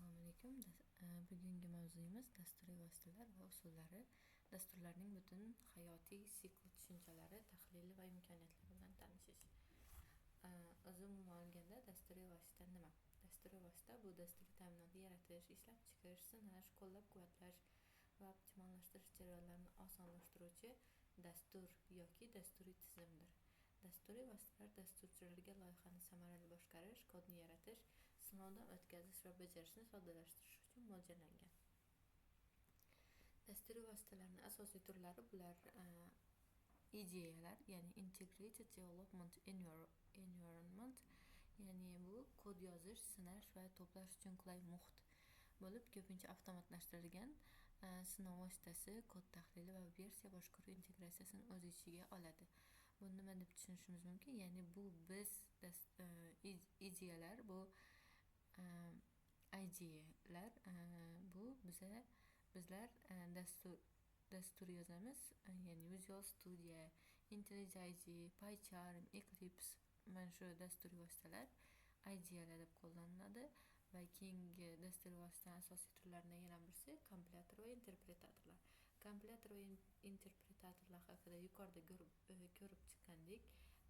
Assalomu alaykum. Bugungi mavzuyimiz dasturiy vositalar va usullari, dasturlarning butun hayotiy sikli tushunchalari, tahlili va imkoniyatlari bilan tanishish. O'zi umuman olganda dasturiy vosita nima? Dasturiy vosita bu dasturiy ta'minotni yaratish, ishlab chiqish, sinash, qo'llab-quvvatlash va optimallashtirish jarayonlarini osonlashtiruvchi dastur yoki dasturiy tizimdir. Dasturiy vositalar dasturchilarga loyihani samarali boshqarish, kodni yaratish, sinovdan o'tkazish va bajarishni soddalashtirish uchun mo'ljallangan. Dasturiy vositalarning asosiy turlari bular IDE'lar, ya'ni Integrated Development Environment, ya'ni bu kod yozish, sinash va to'plash uchun qulay muhit bo'lib, ko'pincha avtomatlashtirilgan sinov vositasi, kod tahlili va versiya boshqaruv integratsiyasini o'z ichiga oladi. Buni nima deb tushunishimiz mumkin? Ya'ni bu biz IDE'lar bu IDE'lar bu bizlar dastur yozamiz, ya'ni Visual Studio, IntelliJ IDEA, PyCharm, Eclipse, mana shu dasturiy vositalar IDE'lar deb qo'llaniladi. Va keyingi dasturiy vositani asosiy turlaridan yana birisi kompilyator va interpretatorlar. Kompilyator va interpretatorlar haqida yuqorida ko'rib chiqqandik.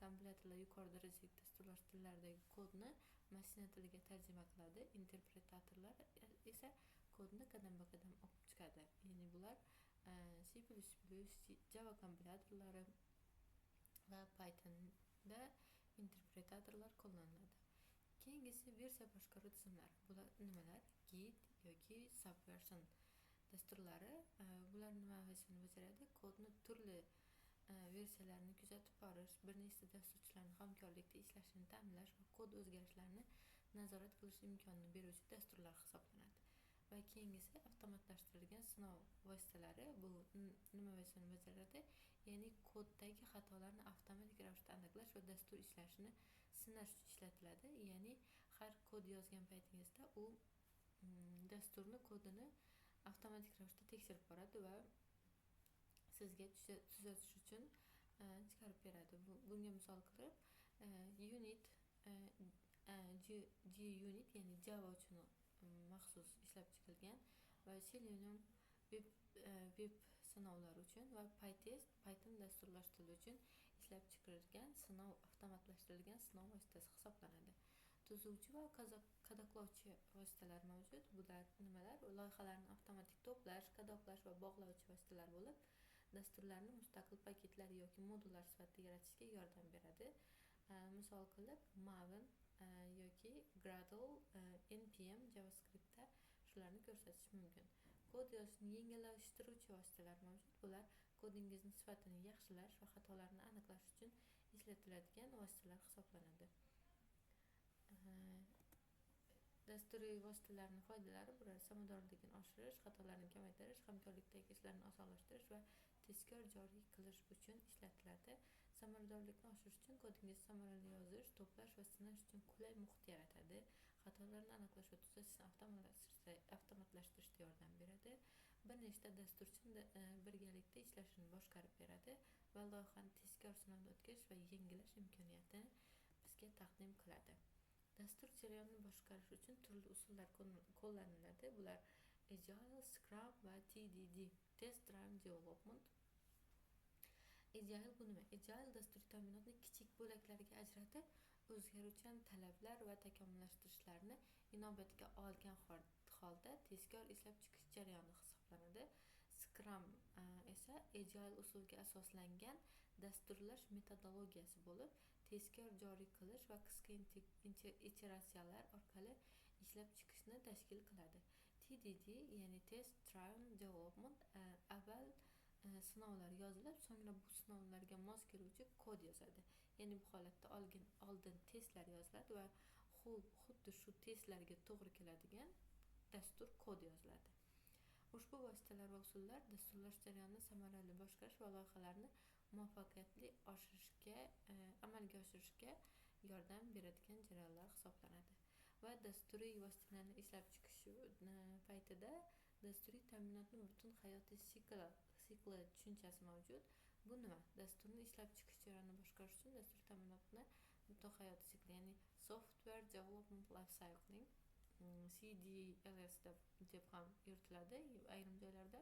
Kompilyatorlar yuqori darajali dasturlash tillaridagi kodni mashina tiliga tarjima qiladi. Interpretatorlar esa kodni qadamba-qadam o'qib chiqadi. Ya'ni bular C++, Java kompilyatorlari va Pythonda interpretatorlar qo'llaniladi. Keyingisi versiya boshqaruv tizimlari. Bular nimalar? Git yoki Subversion dasturlari. Bular nima vazifani bajaradi? Kodni turli versiyalarini kuzatib borish, bir nechta dasturchilarni hamkorlikda ishlashini ta'minlash va kod o'zgarishlarini nazorat qilish imkonini beruvchi dasturlar hisoblanadi. Va keyingisi avtomatlashtirilgan sinov vositalari. Bu nima vazifani bajaradi? Ya'ni koddagi xatolarni avtomatik ravishda aniqlash va dastur ishlashini sinash uchun ishlatiladi. Ya'ni har kod yozgan paytingizda u dasturni kodini avtomatik ravishda tekshirib boradi va sizga tuzatish uchun chiqarib beradi. Bunga misol qilib Unit, JUnit, ya'ni Java uchun maxsus ishlab chiqilgan va Selenium web sinovlar uchun va PyTest Python dasturlash tili uchun ishlab chiqilgan sinov avtomatlashtirilgan sinov vositasi hisoblanadi. Tuzuvchi va qadoqlovchi vositalar mavjud. Bular nimalar? Loyihalarni avtomatik to'plash, qadoqlash va bog'lovchi vositalar bo'lib, dasturlarni mustaqil paketlar yoki modullar sifatida yaratishga yordam beradi. Misol qilib Maven yoki Gradle, npm JavaScriptda shularni ko'rsatish mumkin. Kod yozishni yengillashtiruvchi vositalar mavjud. Bular kodingizni sifatini yaxshilash va xatolarni aniqlash uchun ishlatiladigan vositalar hisoblanadi. Dasturiy vositalarning foydalari bular: samaradorligini oshirish, xatolarni kamaytirish, hamkorlikdagi ishlarni osonlashtirish va tezkor joriy qilish uchun ishlatiladi. Samaradorlikni oshirish uchun kodingizni samarali yozish, to'plash va sinash uchun qulay muhit yaratadi. Xatolarni aniqlash va tuzatishni avtomatlashtirishda yordam beradi. Bir nechta dasturchini birgalikda ishlashini boshqarib beradi va loyihani tezkor sinovdan o'tkazish va yangilash imkoniyatini bizga taqdim qiladi. Dastur jarayonini boshqarish uchun turli usullar qo'llaniladi. Bular Agile, Scrum va TDD, Test Driven Development. Agile bu nima? Agile dasturiy ta'minotni kichik bo'laklarga ajratib, o'zgaruvchan talablar va takomillashtirishlarni inobatga olgan holda tezkor ishlab chiqish jarayoni hisoblanadi. Scrum esa Agile usuliga asoslangan dasturlash metodologiyasi bo'lib, tezkor joriy qilish va qisqa iteratsiyalar orqali ishlab chiqishni tashkil qiladi. TDD, ya'ni Test Driven Development, avval sinovlar yozilib, so'ngra bu sinovlarga mos keluvchi kod yozadi. Ya'ni bu holatda oldin testlar yoziladi va xuddi shu testlarga to'g'ri keladigan dastur kod yoziladi. Ushbu vositalar va usullar dasturlash jarayonini samarali boshqarish va loyihalarni muvaffaqiyatli amalga oshirishga yordam beradigan jarayonlar hisoblanadi. Va dasturiy vositalarni ishlab chiqish paytida dasturiy ta'minotni butun hayotiy sikli tushunchasi mavjud. Bu nima? Dasturni ishlab chiqish jarayonini boshqarish uchun dasturiy ta'minotni butun hayotiy sikli, ya'ni Software Development Life Cycling. CDLS deb ham yuritiladi ayrim joylarda.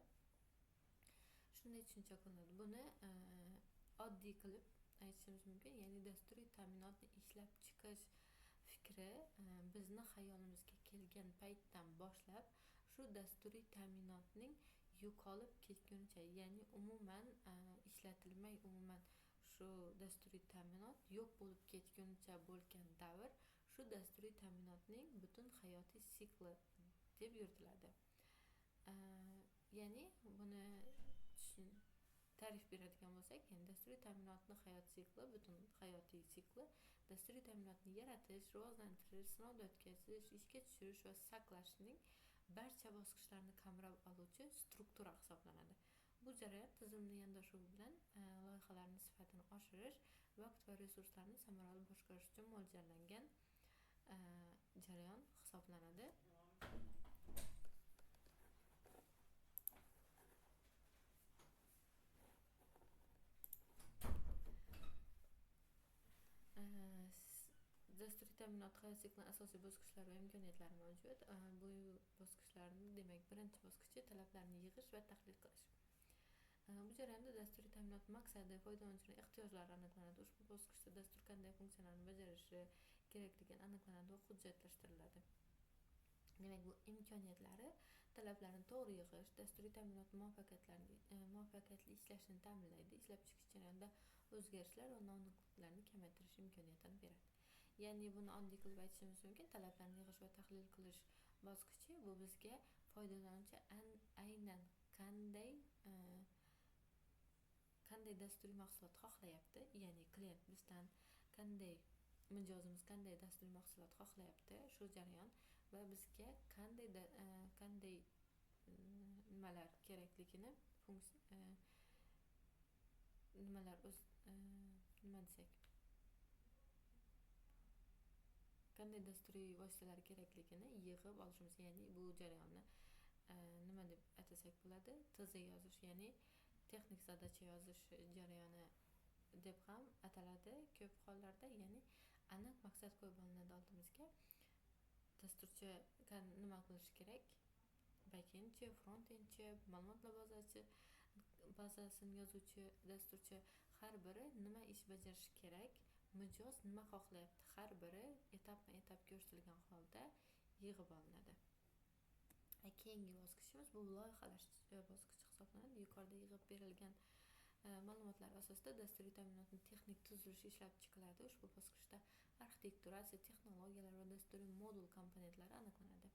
Shunday tushuncha qilinadi. Buni oddiy qilib aytishimiz mumkin, ya'ni dasturiy ta'minotni ishlab chiqish fikri bizni xayolimizga kelgan paytdan boshlab shu dasturiy ta'minotning yo'qolib ketgunicha, ya'ni umuman ishlatilmay, umuman shu dasturiy ta'minot yo'q bo'lib ketgunicha bo'lgan davr shu dasturiy ta'minotning butun hayotiy sikli deb yuritiladi. Ya'ni buni ta'rif beradigan bo'lsak, ya'ni dasturiy ta'minotni hayot sikli, butun hayotiy sikli dasturiy ta'minotni yaratish, rivojlantirish, sinovdan o'tkazish, ishga tushirish va saqlashning barcha bosqichlarini qamrab oluvchi struktura hisoblanadi. Bu jarayon tizimli yondashuv bilan loyihalarni sifatini oshirish, vaqt va resurslarni samarali boshqarish uchun mo'ljallangan jarayon hisoblanadi. Dasturiy ta'minot hayot siklining asosiy bosqichlari va imkoniyatlari mavjud. Bu bosqichlarni, demak, birinchi bosqichi talablarni yig'ish va tahlil qilish. Bu jarayonda dasturiy ta'minot maqsadi, foydalanuvchining ehtiyojlari aniqlanadi. Ushbu bosqichda dastur qanday funksiyalarni bajarishi kerakligi aniqlanadi va hujjatlashtiriladi. Demak, bu imkoniyatlari talablarni to'g'ri yig'ish, dasturiy ta'minot muvaffaqiyatli ishlashini ta'minlaydi, ishlab chiqish jarayonida o'zgarishlar va noaniqliklarni kamaytirish imkoniyatini beradi. Ya'ni buni oddiy qilib aytishimiz mumkin, talablarni yig'ish va tahlil qilish bosqichi bu bizga foydalanuvchi aynan qanday dasturiy mahsulot xohlayapti, ya'ni klient bizdan qanday, mijozimiz qanday dasturiy mahsulot xohlayapti, shu jarayon va bizga qanday nimalar kerakligini, nimalar o'z nima desak, qanday dasturiy vositalar kerakligini yig'ib olishimiz, ya'ni bu jarayonni nima deb atasak bo'ladi, TZ yozish, ya'ni texnik zadacha yozish jarayoni deb ham ataladi ko'p hollarda. Ya'ni aniq maqsad qo'yib olinadi oldimizga. Dasturchi nima qilishi kerak? Backendchi, frontendchi, ma'lumotlar bazasini yozuvchi dasturchi, har biri nima ish bajarishi kerak, mijoz nima xohlayapti, har biri etapma-etap ko'rsatilgan holda yig'ib olinadi. Keyingi bosqichimiz bu loyihalash bosqichi hisoblanadi. Yuqorida yig'ib berilgan ma'lumotlar asosida dasturiy ta'minotning texnik tuzilishi ishlab chiqiladi. Ushbu bosqichda arxitekturasi, texnologiyalar va dasturiy modul komponentlari aniqlanadi.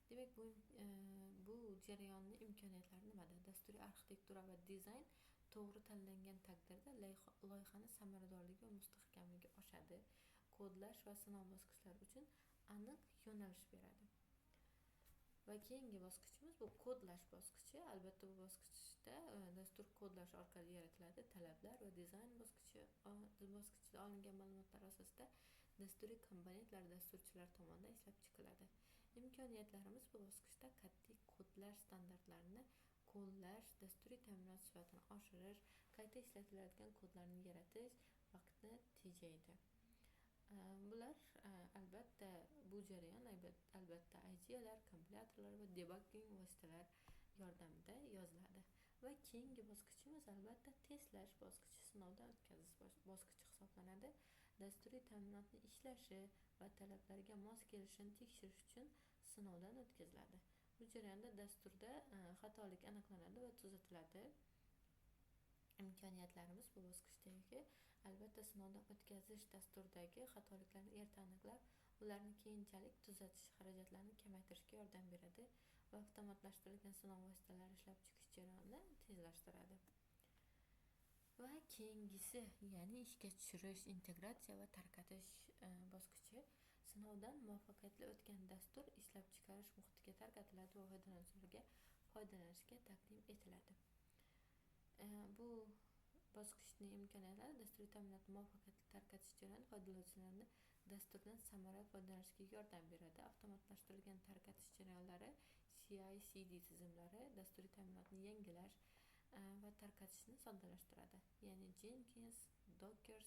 Demak, bu jarayonning imkoniyatlari nimada? Dasturiy arxitektura va dizayn to'g'ri tanlangan taqdirda loyihani samaradorligi va mustahkamligi oshadi. Kodlash va sinov bosqichlari uchun aniq yo'nalish beradi. Va keyingi bosqichimiz bu kodlash bosqichi. Albatta bu bosqichda dastur kodlash orqali yaratiladi. Talablar va dizayn bosqichida olingan ma'lumotlar asosida dasturiy komponentlar dasturchilar tomonidan ishlab chiqiladi. Imkoniyatlarimiz bu bosqichda qat'iy kodlash standartlarini qo'llash, dasturiy ta'minot sifatini oshirish, qayta ishlatiladigan kodlarni yaratish vaqtni tejaydi. Bular albatta bu jarayon albatta IDE'lar, kompilyatorlar va debugging vositalar yordamida yoziladi. Va keyingi bosqichimiz albatta testlash bosqichi, sinovdan o'tkazish bosqichi hisoblanadi. Dasturiy ta'minotni ishlashi va talablarga mos kelishini tekshirish uchun sinovdan o'tkaziladi. Bu jarayonda dasturda xatolik aniqlanadi va tuzatiladi. Imkoniyatlarimiz bu bosqichdagi albatta sinovdan o'tkazish dasturidagi xatoliklarni erta aniqlab, ularni keyinchalik tuzatish xarajatlarini kamaytirishga yordam beradi va avtomatlashtirilgan sinov vositalari ishlab chiqish jarayonini tezlashtiradi. Va keyingisi, ya'ni ishga tushirish, integratsiya va tarqatish bosqichi. Sinovdan muvaffaqiyatli o'tgan dastur ishlab chiqarish muhitiga tarqatiladi va foydalanuvchilarga foydalanishga taqdim etiladi. Bu bosqichning imkoniyatlari dasturiy ta'minotni muvaffaqiyatli tarqatish jarayoni foydalanuvchilarni dasturdan samarali foydalanishga yordam beradi. Avtomatlashtirilgan tarqatish jarayonlari, CI/CD tizimlari dasturiy ta'minotni yangilash va tarqatishni soddalashtiradi. Ya'ni Jenkins, Docker,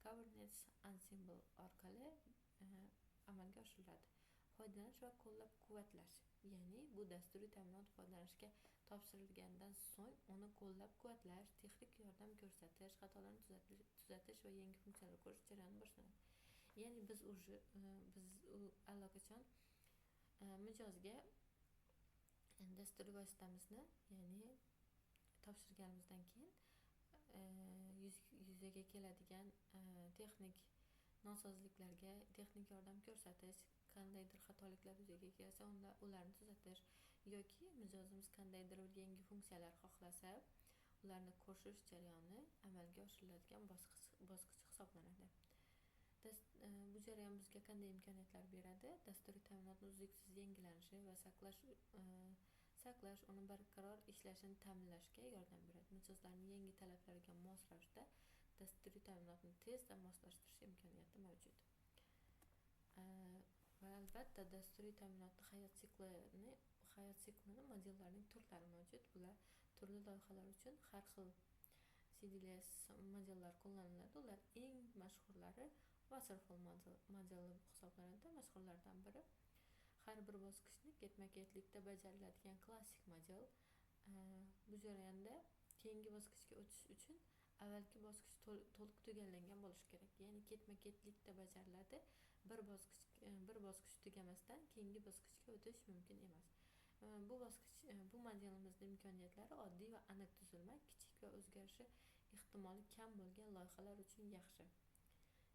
Kubernetes, Ansible orqali amalga oshiriladi. Foydalanish va qo'llab-quvvatlash, ya'ni bu dasturiy ta'minot foydalanishga topshirilgandan so'ng uni qo'llab-quvvatlash, texnik yordam ko'rsatish, xatolarni tuzatish va yangi funksiyalar qo'shish jarayoni boshlanadi. Ya'ni biz уже biz allaqachon mijozga dasturiy vositamizni, ya'ni topshirganimizdan keyin yuzaga keladigan texnik nosozliklarga texnik yordam ko'rsatish, qandaydir xatoliklar yuzaga kelsa, unda ularni tuzatish yoki mijozimiz qandaydir bir yangi funksiyalar xohlasa, ularni qo'shish jarayoni amalga oshiriladigan bosqich hisoblanadi. Bu jarayon bizga qanday imkoniyatlar beradi? Dasturiy ta'minotni uzluksiz yangilanishi va saqlash, uni barqaror ishlashini ta'minlashga yordam beradi. Mijozlarning yangi talablariga mos ravishda dasturiy ta'minotni tezda moslashtirish imkoniyati mavjud. Va albatta dasturiy ta'minotni hayot siklini modellarining turlari mavjud. Bular turli loyihalar uchun har xil CDLS modellar qo'llaniladi. Ular eng mashhurlari Waterfall modeli hisoblanadi, mashhurlardan biri. Har bir bosqichni ketma-ketlikda bajariladigan klassik model. Bu jarayonda keyingi bosqichga o'tish uchun avvalgi bosqich to'liq tugallangan bo'lishi kerak. Ya'ni ketma-ketlikda bajariladi. Bir bosqich tugamasdan keyingi bosqichga o'tish mumkin emas. Bu modelimizni imkoniyatlari: oddiy va aniq tuzilma, kichik va o'zgarishi ehtimoli kam bo'lgan loyihalar uchun yaxshi.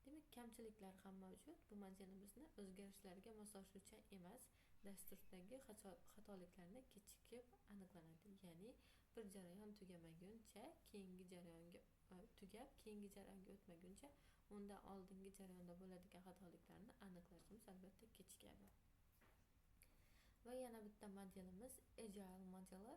Demak, kamchiliklari ham mavjud. Bu modelimizni o'zgarishlarga moslashuvchan emas, dasturdagi xatoliklarni kechikib aniqlanadi. Ya'ni bir jarayon tugamaguncha keyingi jarayonga tugab, keyingi jarayonga o'tmaguncha undan oldingi jarayonda bo'ladigan xatoliklarni aniqlashimiz albatta kechikadi. Va yana bitta modelimiz Agile modeli.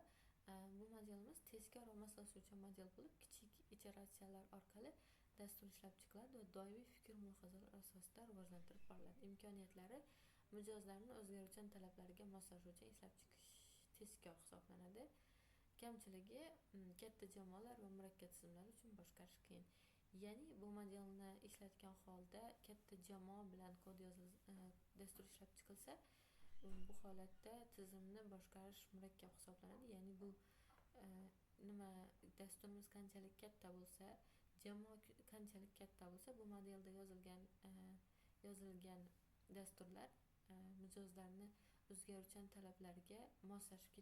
Bu modelimiz tezkor va moslashuvchan model bo'lib, kichik iteratsiyalar orqali dastur ishlab chiqiladi va doimiy fikr mulohazalar asosida rivojlantirib boriladi. Imkoniyatlari: mijozlarni o'zgaruvchan talablariga moslashuvchan ishlab chiqish tezkor hisoblanadi. Kamchiligi: katta jamoalar va murakkab tizimlar uchun boshqarish qiyin. Ya'ni bu modelni ishlatgan holda katta jamoa bilan kod dastur ishlab chiqilsa, bu holatda tizimni boshqarish murakkab hisoblanadi. Ya'ni bu nima, dasturimiz qanchalik katta bo'lsa, jamoa qanchalik katta bo'lsa, bu modelda yozilgan dasturlar mijozlarni o'zgaruvchan talablariga moslashib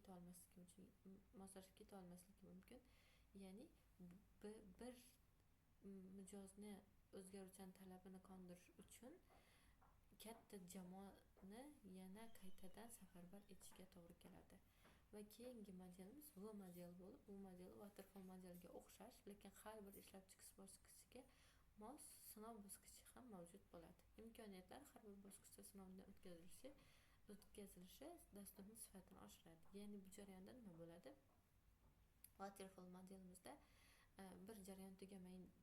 keta olmasligi mumkin. Ya'ni bir mijozni o'zgaruvchan talabini qondirish uchun katta jamoani yana qaytadan safarbar etishga to'g'ri keladi. Va keyingi modelimiz V model bo'lib, bu model Waterfall modeliga o'xshash, lekin har bir ishlab chiqish bosqichiga mos sinov bosqichi ham mavjud bo'ladi. Imkoniyatlar: har bir bosqichda sinovdan o'tkazilishi dasturning sifatini oshiradi. Ya'ni bu jarayonda nima bo'ladi? Waterfall modelimizda bir jarayon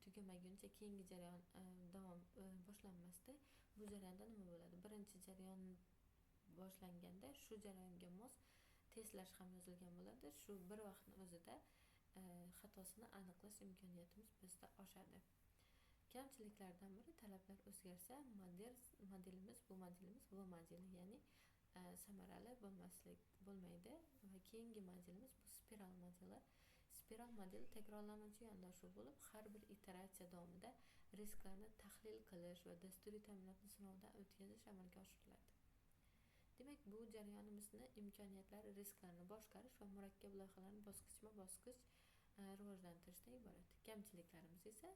tugamaguncha keyingi jarayon davom boshlanmasdi. Bu jarayonda nima bo'ladi? Birinchi jarayon boshlanganda shu jarayonga mos testlash ham yozilgan bo'ladi. Shu bir vaqtni o'zida xatosini aniqlash imkoniyatimiz bizda oshadi. Kamchiliklardan biri: talablar o'zgarsa, modelimiz, bu V modeli, ya'ni samarali bo'lmaydi. Va keyingi modelimiz bu spiral modeli. Spiral modeli takrorlanuvchi yondashuv bo'lib, har bir iteratsiya davomida risklarni tahlil qilish va dasturiy ta'minotni sinovdan o'tkazish amalga oshiriladi. Demak, bu jarayonimizni imkoniyatlari risklarni boshqarish va murakkab loyihalarni bosqichma bosqich rivojlantirishdan iborat. Kamchiliklarimiz esa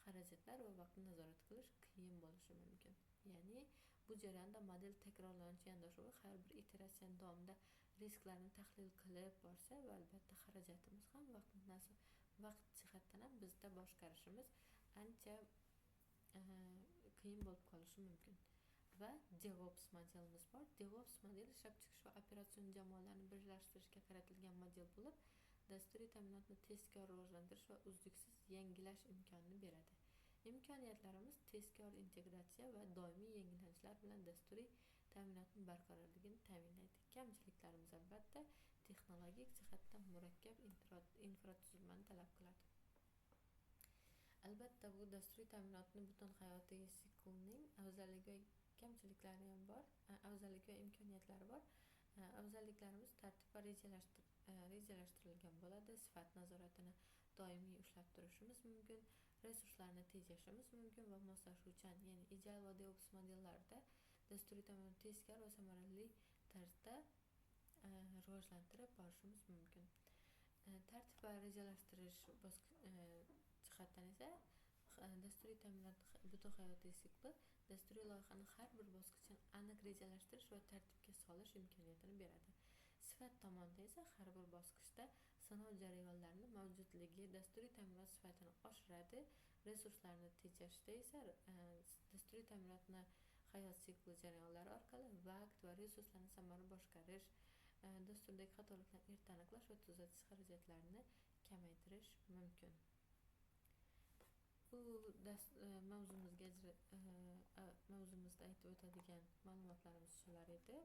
xarajatlar va vaqtni nazorat qilish qiyin bo'lishi mumkin. Ya'ni bu jarayonda model takrorlanuvchi yondashuvi har bir iteratsiyani davomida risklarni tahlil qilib borsa va albatta xarajatimiz ham, vaqt jihatdan ham bizda boshqarishimiz ancha qiyin bo'lib qolishi mumkin. Va DevOps modelimiz bor. DevOps modeli ishlab chiqish va operatsion jamoalarni birlashtirishga qaratilgan model bo'lib, dasturiy ta'minotni tezkor rivojlantirish va uzluksiz yangilash imkonini beradi. Imkoniyatlarimiz tezkor integratsiya va doimiy yangilanishlar bilan dasturiy ta'minotning barqarorligini ta'minlaydi. Kamchiliklarimiz albatta texnologik jihatdan murakkab infratuzilmani talab qiladi. Albatta, bu dasturiy ta'minotni butun hayotiy siklining afzalligi va kamchiliklari ham bor, afzalligi va imkoniyatlari. imkoniyatlari bor. Afzalliklarimiz tartib va rejalashtirilgan bo'ladi, sifat nazoratini doimiy ushlab turishimiz mumkin, resurslarni tejashimiz mumkin va moslashuvchan, ya'ni Agile va DevOps modellarida dasturiy ta'minot tezkor va samarali tarzda rivojlantirib borishimiz mumkin. Tartib va rejalashtirish jihatdan esa dasturiy ta'minot butun hayotiy sikli dasturiy loyihani har bir bosqichini aniq rejalashtirish va tartibga solish imkoniyatini beradi. Sifat tomonida esa har bir bosqichda sinov jarayonlarini mavjudligi dasturiy ta'minot sifatini oshiradi. Resurslarni tejashda esa dasturiy ta'minotni hayot sikli jarayonlari orqali vaqt va resurslarni samarali boshqarish, dasturdagi xatoliklarni erta aniqlash va tuzatish xarajatlarini kamaytirish mumkin. Bu mavzumizda aytib o'tadigan ma'lumotlarimiz shular edi.